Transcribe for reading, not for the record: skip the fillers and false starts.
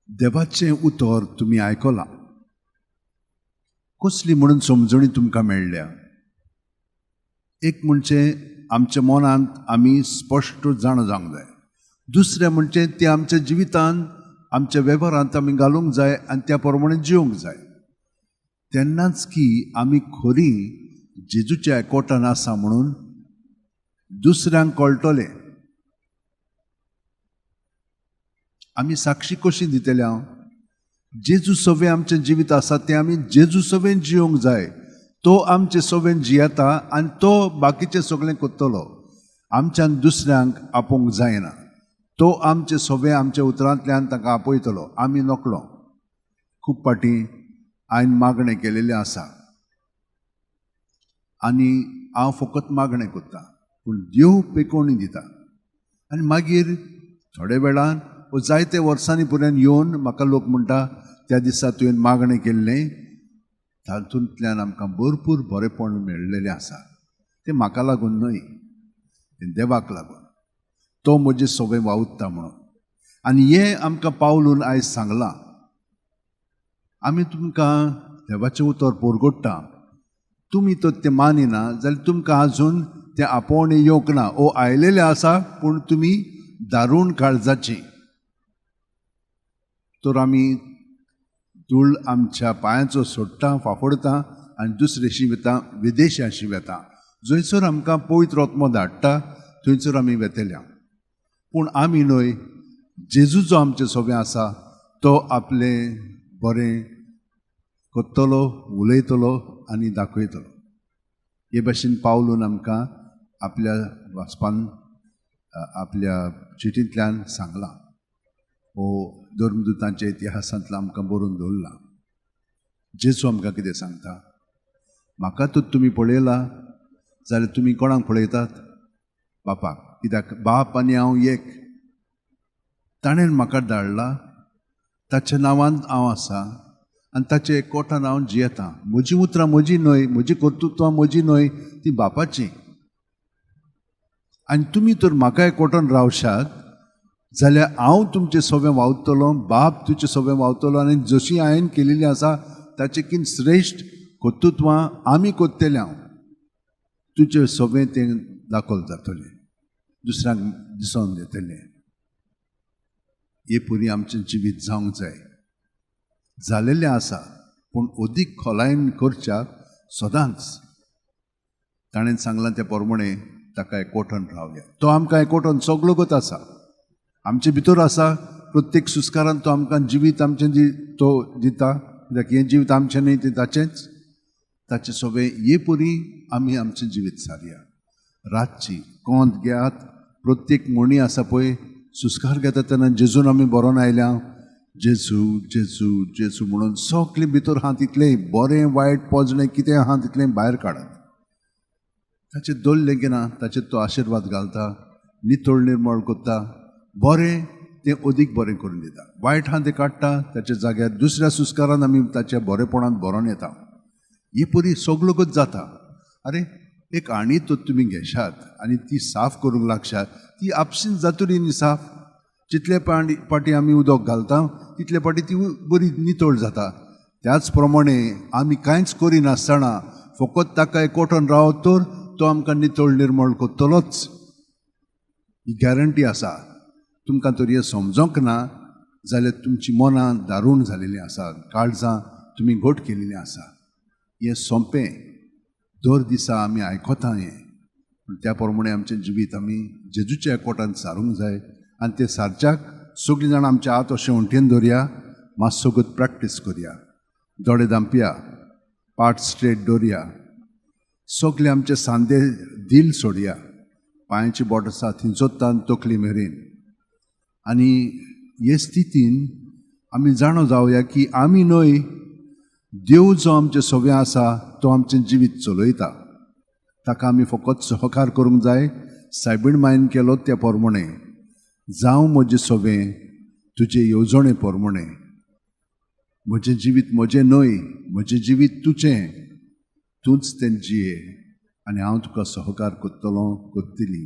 देवाचें उतर तुमी आयकलां. कसली म्हणून समजणी तुमकां मेळ्ळ्या? एक म्हणजे आमच्या मनांत आमी स्पश्ट जाणा जावंक जाय. दुसरें म्हणजे तें आमच्या जिवितांत, आमच्या वेव्हारांत आमी घालूंक जाय आनी त्या प्रमाणे जिवंक जाय. तेन्नाच की आमी खरी जेजूच्या एकवटान आसा म्हणून दुसऱ्यांक कळटलें. आमी साक्षी कशी दितले? हांव जेजू सवें आमचें जिवीत आसा तें आमी जेजू सवें जिवंक जाय. तो आमचे सवें जियेता आनी तो बाकीचें सगळें करतलो. आमच्यान दुसऱ्यांक आपोवंक जायना. तो आमचे सवें आमच्या उतरांतल्यान ताका आपयतलो. आमी नकळो. खूब फाटीं हांवें मागणें केलेलें आसा आनी हांव फकत मागणें करतां, पूण देव पेकोवणी दिता. आनी मागीर थोडे वेळान वो जायते वर्सांनी पर्यंत येवन म्हाका लोक म्हणटा, त्या दिसा तुवें मागणें केल्लें तातूंतल्यान आमकां भरपूर बरेपण मेळ्ळेलें आसा. तें म्हाका लागून न्हय, तें देवाक लागून. तो म्हजें सगळें वावुरता म्हणून. आनी हें आमकां पावलून आयज सांगलां. आमी तुमकां देवाचें उतर परगट्टा, तुमी तर तें मानिना जाल्यार तुमकां आजून तें आपोवणें येवंक ना. ओ आयलेलें आसा, पूण तुमी दारूण काळजाची. तर आमी धूळ आमच्या पांयांचो सोडटा, फाफडटा आनी दुसरेशी वता, विदेशाशी वता. जंयसर आमकां पवित्र आत्मो धाडटा थंयसर आमी वेतल्या. पूण आमी न्हय, जेजू जो आमचे सोबें आसा तो आपलें बरें करतलो, उलयतलो आनी दाखयतलो. हे भाशेन पावलून आमकां आपल्या वाचपान, आपल्या चिटींतल्यान सांगलां. हो धर्मदूतांच्या इतिहासांतलो आमकां बरोवन दवरला. जेजू आमकां कितें सांगता? म्हाका तर तुमी पळयला जाल्यार तुमी कोणाक पळयतात? बापाक. कित्याक बाप आनी हांव एक. ताणें म्हाका धाडला, ताच्या नांवान हांव आसा आनी ताचे एकवटान हांव जियेतां. म्हजीं उतरां म्हजी न्हय, म्हजी कर्तृत्वां म्हजी न्हय, ती बापाची. आनी तुमी तर म्हाका एकवटान रावशात जाल्यार हांव तुमचें सगळें वावतलो, बाप तुजें सगळें वावतलो. आनी जशी हांवें केलेली आसा ताचे किन श्रेश्ठ कर्तृत्वां आमी करतले. हांव तुजें सगळें तें दाखल जातलें, दुसऱ्यांक दिसोन येतलें. हे पुरी आमचें जिवीत जावंक जाय. जालेलें आसा, पूण अदीक खोलायेन करच्याक सदांच ताणें सांगलां त्या प्रमाणे ताका एकवटन रावया. तो आमकां एकवटन सगलो गत आसा, आमचे भितर आसा. प्रत्येक सुस्कारान तो आमकां जिवीत आमचें तो दिता. कित्याक हें जिवीत आमचें न्हय, तें ताचेंच. ताचें सगळें हे पुरी आमी आमचें जिवीत सारया. रातची कोंत घेयात, प्रत्येक म्हणी आसा पळय सुस्कार घेता तेन्ना जेजून आमी बरोवन आयल्या, जेजू जेजू जेजू म्हणून सगळें भितर आहा तितलें बरें वायट पोजणें कितें आहा तितलें भायर काडात. ताचें दवरलें की ना ताचेर तो आशिर्वाद घालता, नितळ निर्मळ करता, बरें तें अदीक बरें करून दिता. वायट आहा तें काडटा, ताच्या जाग्यार दुसऱ्या सुस्कारान आमी ताच्या बरेपणान बरोवन येता. ही परी सगळोच जाता. आरे एक आणी तर तुमी घेशात आनी ती साफ करूंक लागशात, ती आपशीन जातली न्ही साफ. जितले पाटी आमी उदक घालता तितले पाटी ती बरी नितळ जाता. त्याच प्रमाणे आमी कांयच करिनासतना फकत ताका एकवटून रावत तर तो आमकां नितळ निर्मळ करतलोच, ही गॅरंटी आसा. तुमकां तर हें समजोंक ना जाल्यार तुमची मनां दारूण जालेलीं आसा, काळजां तुमी घट केलेलीं आसा. हें सोंपें दर दिसा आमी आयकता हें, पूण त्या प्रमाणे आमचें जिवीत आमी जेजूच्या एकवटान सारूंक जाय. आनी ते सारच्याक सगळीं जाणां आमच्या हात अशें वण्टीन दवरया, मातसो गत प्रॅक्टीस करया, दोळे धांपया, पाट स्ट्रेट दवरया, सगळे आमचे सांदे धील सोडया, पांयाची बोट आसा थंयचोत्तान तकली मेरेन. आनी हे स्थितीन आमी जाणो जावया की आमी न्हय, देव जो आमचे सगळें आसा तो आमचें जिवीत चलयता. ताका आमी फकत सहकार करूंक जाय. सायबीण मायन केलो त्या प्रमाणे, जावं म्हजें सगळें तुजे येवजणे प्रमाणे. म्हजें जिवीत म्हजें न्हय, म्हजें जिवीत तुजें, तूंच तें जिये आनी हांव तुका सहकार करतलो, करतली.